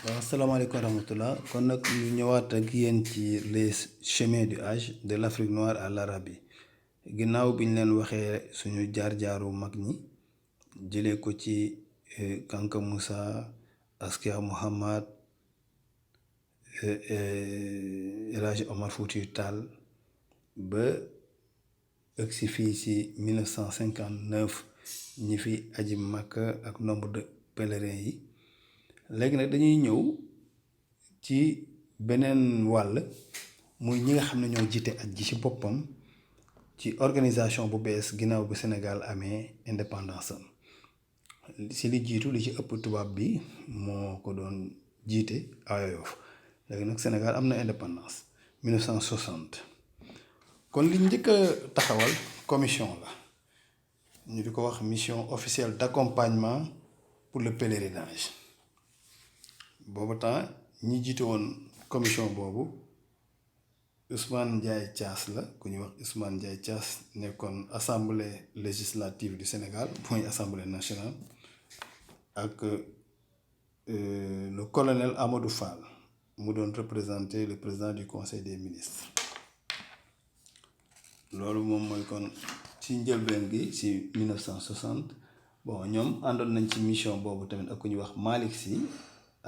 waaw asalaamaaleykum wa rahmatullah kon nag ñu ñëwaat ak yéen ci les chemins du Hajj de l'Afrique noire à l'Arabie ginnaaw bi ñu leen waxee suñu jaar-jaaru mag ñi jëlee ko ci Kanka Moussa Askia Muhammad El Hadj Omar Foutiyou Tall ba ëgsi fii ci 1959 ñi fi aji Makka ak nombre de pèlerins yi. léegi nag dañuy ñëw ci beneen wàll muy ñi nga xam ne ñoo jiite aj ji ci boppam ci organisation bu bees ginnaaw bi Sénégal amee indépendance am ci li jiitu li ci ëpp tubaab bi moo ko doon jiite AOF léegi nag Sénégal am na indépendance 1960 kon li njëkk a taxawal commission la ñu di ko wax mission officielle d'accompagnement pour le pèlerinage. boobu temps ñi jiite woon commission boobu Ousmane Ndiaye Thiass la ku ñuy wax Ousmane Ndiaye Thiass nekkoon assemblée législative du Sénégal mooy assemblée nationale ak le colonel Amadou Fall mu doon représenter le président du conseil des ministres loolu moom mooy kon ci njëlbeen gi ci 1960 bon ñoom àndoon nañ ci mission boobu tamit ak ku ñuy wax Malick Sy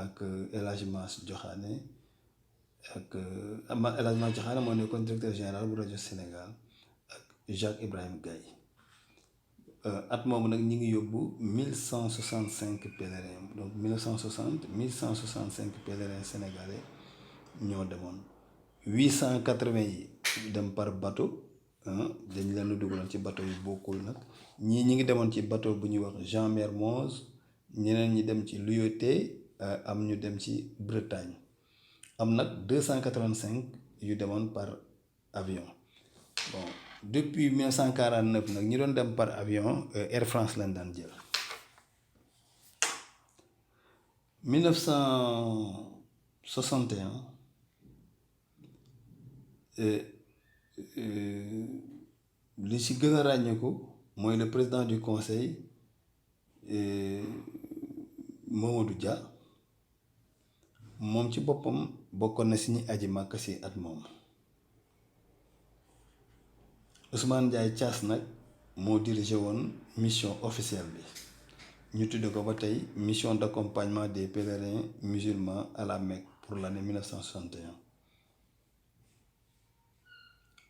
ak El Hadj Mass Diokhane ak El Hadj Mass Diokhane moo nekkoon directeur général bu rajo Sénégal ak Jacques Ibrahim Gaye at moomu nag ñi ngi yóbbu 1165 pèlerins donc 1960 1165 pèlerins sénégalais ñoo demoon 880 yi dem par bateau dañ leen lu dugaloon ci bateau yu bokkul nag ñii ñi ngi demoon ci bateau bu ñuy wax Jean Mermoz ñeneen ñi dem ci Loyauté am ñu dem ci Bretagne am nag 285 yu demoon par avion bon depuis 1949 nag ñi doon dem par avion Air France lañ daan jël 1961 li ci gën a ràññeeku mooy le président du conseil Mamadou Dia moom ci boppam bokkoon na si ñi aji Màkka si at moom Ousmane Ndiaye Thiass nag moo dirigé woon mission officielle bi ñu tudde ko ba tey mission d'accompagnement des pèlerins musulmans à la Mecque pour l'année 1961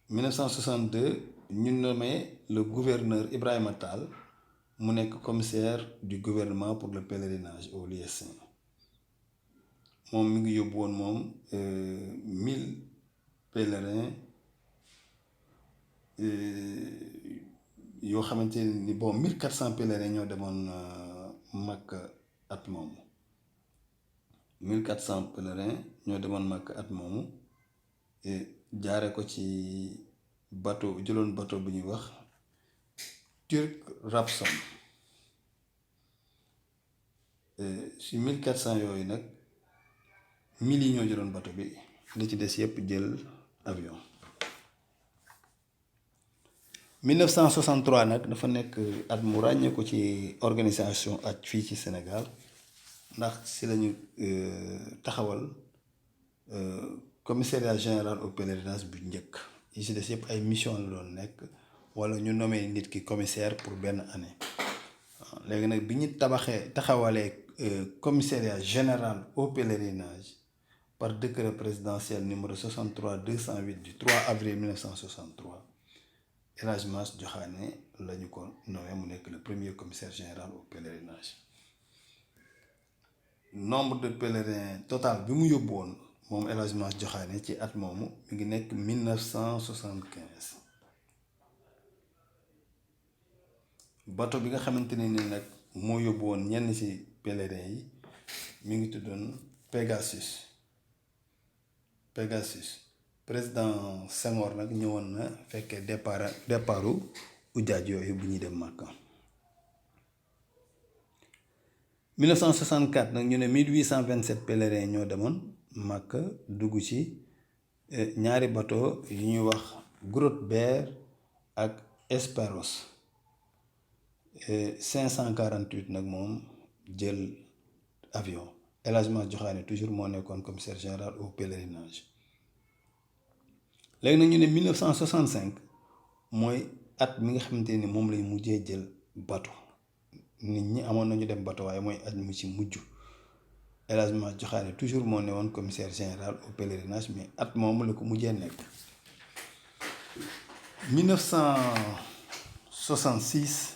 1962 ñu nommé le gouverneur Ibrahima Tall mu nekk commissaire du gouvernement pour le pèlerinage au lieu saint moom mi ngi yóbbu woon moom 1000 pèlerins yoo xamante ni bon 1400 pèlerins ñoo demoon Makka at moomu 1400 pèlerins ñoo demoon Makka at moomu jaare ko ci bateau jëloon bateau bu ñuy wax Turk Rapson si 1400 yooyu nag 1000 yi ñoo jëloon bateau bi li ci des yëpp jël avion 1963 nag dafa nekk at mu ràññee ko ci organisation aj fii ci Sénégal ndax si lañu taxawal commissariat général au pèlerinage bu njëkk yi si des yëpp ay mission la doon nekk wala ñu nommé nit ki commissaire pour benn année waaw léegi nag bi ñu taxawalee commissariat général au pèlerinage par décret présidentiel numéro 63-208 du 3 avril 1963 El Hadj Mass Diokhane la ñu ko nommé mu nekk le premier commissaire général au pèlerinage nombre de pèlerins total bi mu yóbbu woon moom El Hadj Mass Diokhane ci at moomu mi ngi nekk 1975 bateau bi nga xamante ne ni nag moo yóbbu woon ñenn ci pèlerins yi mi ngi tuddoon Pegasus président Senghor nag ñëwoon na fekkee départu ujaaj yooyu bu ñuy dem Makka 1964 nag ñu ne 1827 pèlerins ñoo demoon Makka dugg ci ñaari bateau yu ñuy wax Grootbeer ak Hesperus 548 nag moom jël avion El Hadj Mas Diokhane toujours moo nekkoon commissaire général au pèlerinage. léegi nag ñu ne 1965 mooy at mi nga xamante ni moom lañ mujjee jël bateau. nit ñi amoon nañu dem bateau waaye mooy at mu ci mujj. El Hadj Mas Diokhane toujours moo ne woon commissaire général au pèlerinage mais at moomu la ko mujjee nekk. 1966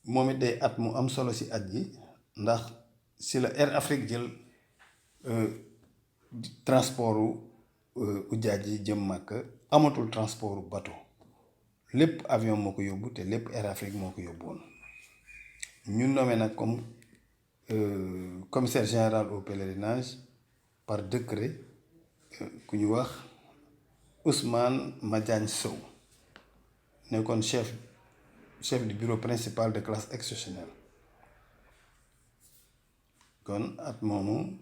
moom it day at mu am solo ci at yi ndax ci la Air Afrique jël transportu ujaaj yi jëm Màkka amatul transportu bateau lépp avion moo ko yóbbu te lépp Air Afrique moo ko yóbbu woon. ñu nommé nag comme commissaire général au pèlerinage par décret ku ñu wax Ousmane Madiagne Sow nekkoon chef du bureau principal de classe exceptionnelle. kon at moomu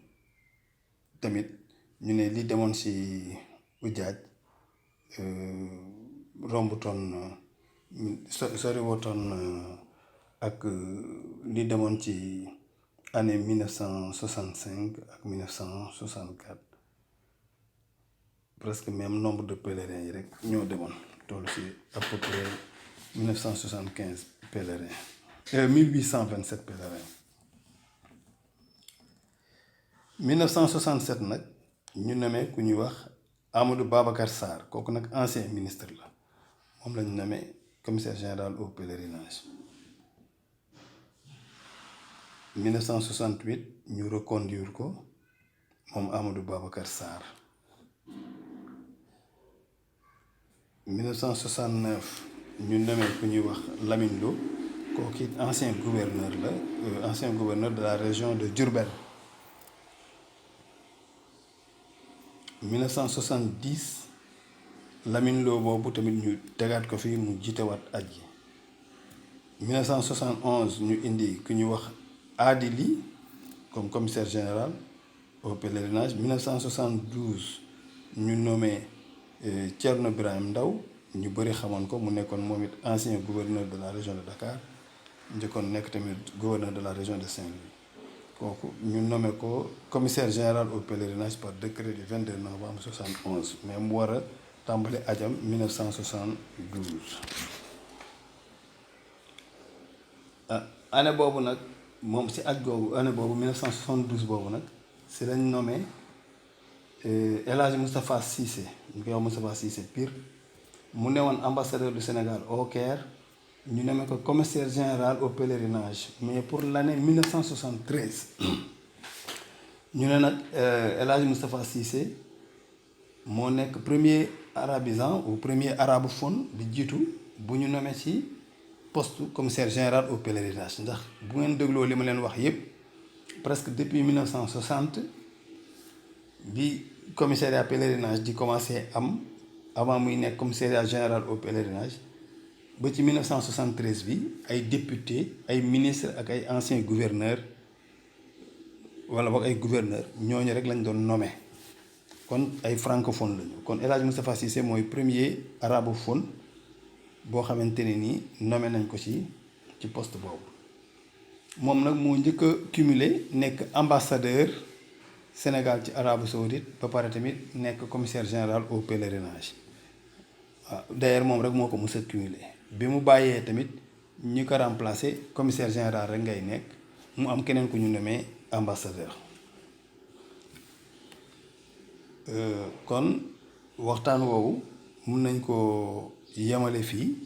tamit ñu ne li demoon ci ujaaj rombutoon sori wotoon ak li demoon ci année 1965 ak 1964 presque même nombre de pèlerins yi rek ñoo demoon toll ci à peu près 1975 pèlerins 1827 pèlerins. 1967 nag ñu nommé ku ñuy wax Amadou Babacar Sarr kooku nag ancien ministre la moom lañu nommé commissaire général au pèlerinage. 1968 ñu reconduire ko moom Amadou Babacar Sarr. 1969 ñu nommé ku ñuy wax Lamine Lo kooku it ancien gouverneur la ancien gouverneur de la région de Diourbel. 1970 Lamine Lo boobu tamit ñu tegaat ko fi mu jiitewaat aj yi. 1971 ñu indi ku ñu wax Adili comme commissaire général au pèlerinage. 1972 ñu nommé Thierno Birahim Ndaw ñu bëri xamoon ko mu nekkoon moom it ancien gouverneur de la région de Dakar njëkkoon nekk tamit gouverneur de la région de Saint-Louis. kooku ñu nommé ko commissaire général au pèlerinage par décret du 22 novembre 71 mais mu war a tàmbali ajam 1972. année boobu nag moom ci aj googu année boobu 1972 boobu nag ci lañ nommé El Hadj Moustapha Cissé ñu koy wax Moustapha Cissé Pire mu newoon ambassadeur du Sénégal au Caire. ñu nommé ko commissaire général au pèlerinage mais pour l'année 1973 ñu ne nag El Hadj Moustapha Cissé moo nekk premier arabisant ou premier arabophone bi jiitu bu ñu nommé ci poste commissaire général au pèlerinage ndax bu ngeen dégloo li ma leen wax yépp presque depuis 1960 bi commissariat pèlerinage di commencé am avant muy nekk commissariat général au pèlerinage ba ci 1973 bi ay député ay ministres ak ay anciens gouverneurs wala boog ay gouverneurs ñooñu rek lañ doon nommé kon ay francophone lañu kon El Hadj Moustapha Cissé mooy premier arabophone boo xamante ne nii nommé nañ ko ci poste boobu. moom nag moo njëkk a cumulé nekk ambassadeur Sénégal ci Arabie Saoudite ba pare tamit nekk commissaire général au pèlerinage waaw d'ailleurs moom rek moo ko mës a cumulé. bi mu bàyyee tamit ñi ko remplacé commissaire général rek ngay nekk mu am keneen ku ñu nommé ambassadeur. kon waxtaan woowu mun nañ ko yemale fii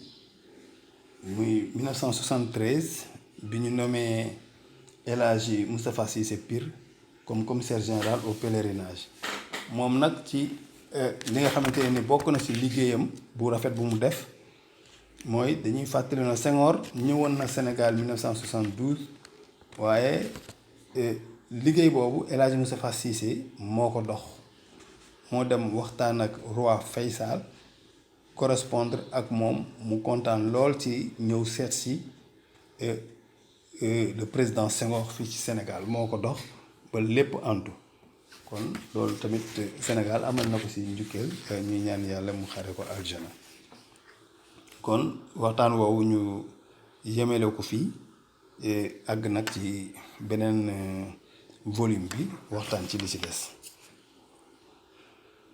muy 1973 bi ñu nommé El Hadji Moustapha Cissé Pire comme commissaire général au pèlerinage. moom nag ci li nga xamante ne ni bokk na ci liggéeyam bu rafet bu mu def mooy dañuy fàttali na Senghor ñëwoon na Sénégal 1972 waaye liggéey boobu El Hadj Moustapha Cissé moo ko dox moo dem waxtaan ak roi Faysal correspondre ak moom mu kontaan lool ci ñëw seet si le président Senghor fii ci Sénégal moo ko dox ba lépp antu kon loolu tamit Sénégal amal na ko ci njukkeel ñuy ñaan yàlla mu xare ko aljana. kon waxtaan woowu ñu yemele ko fii àgg nag ci beneen volume bi waxtaan ci li ci des.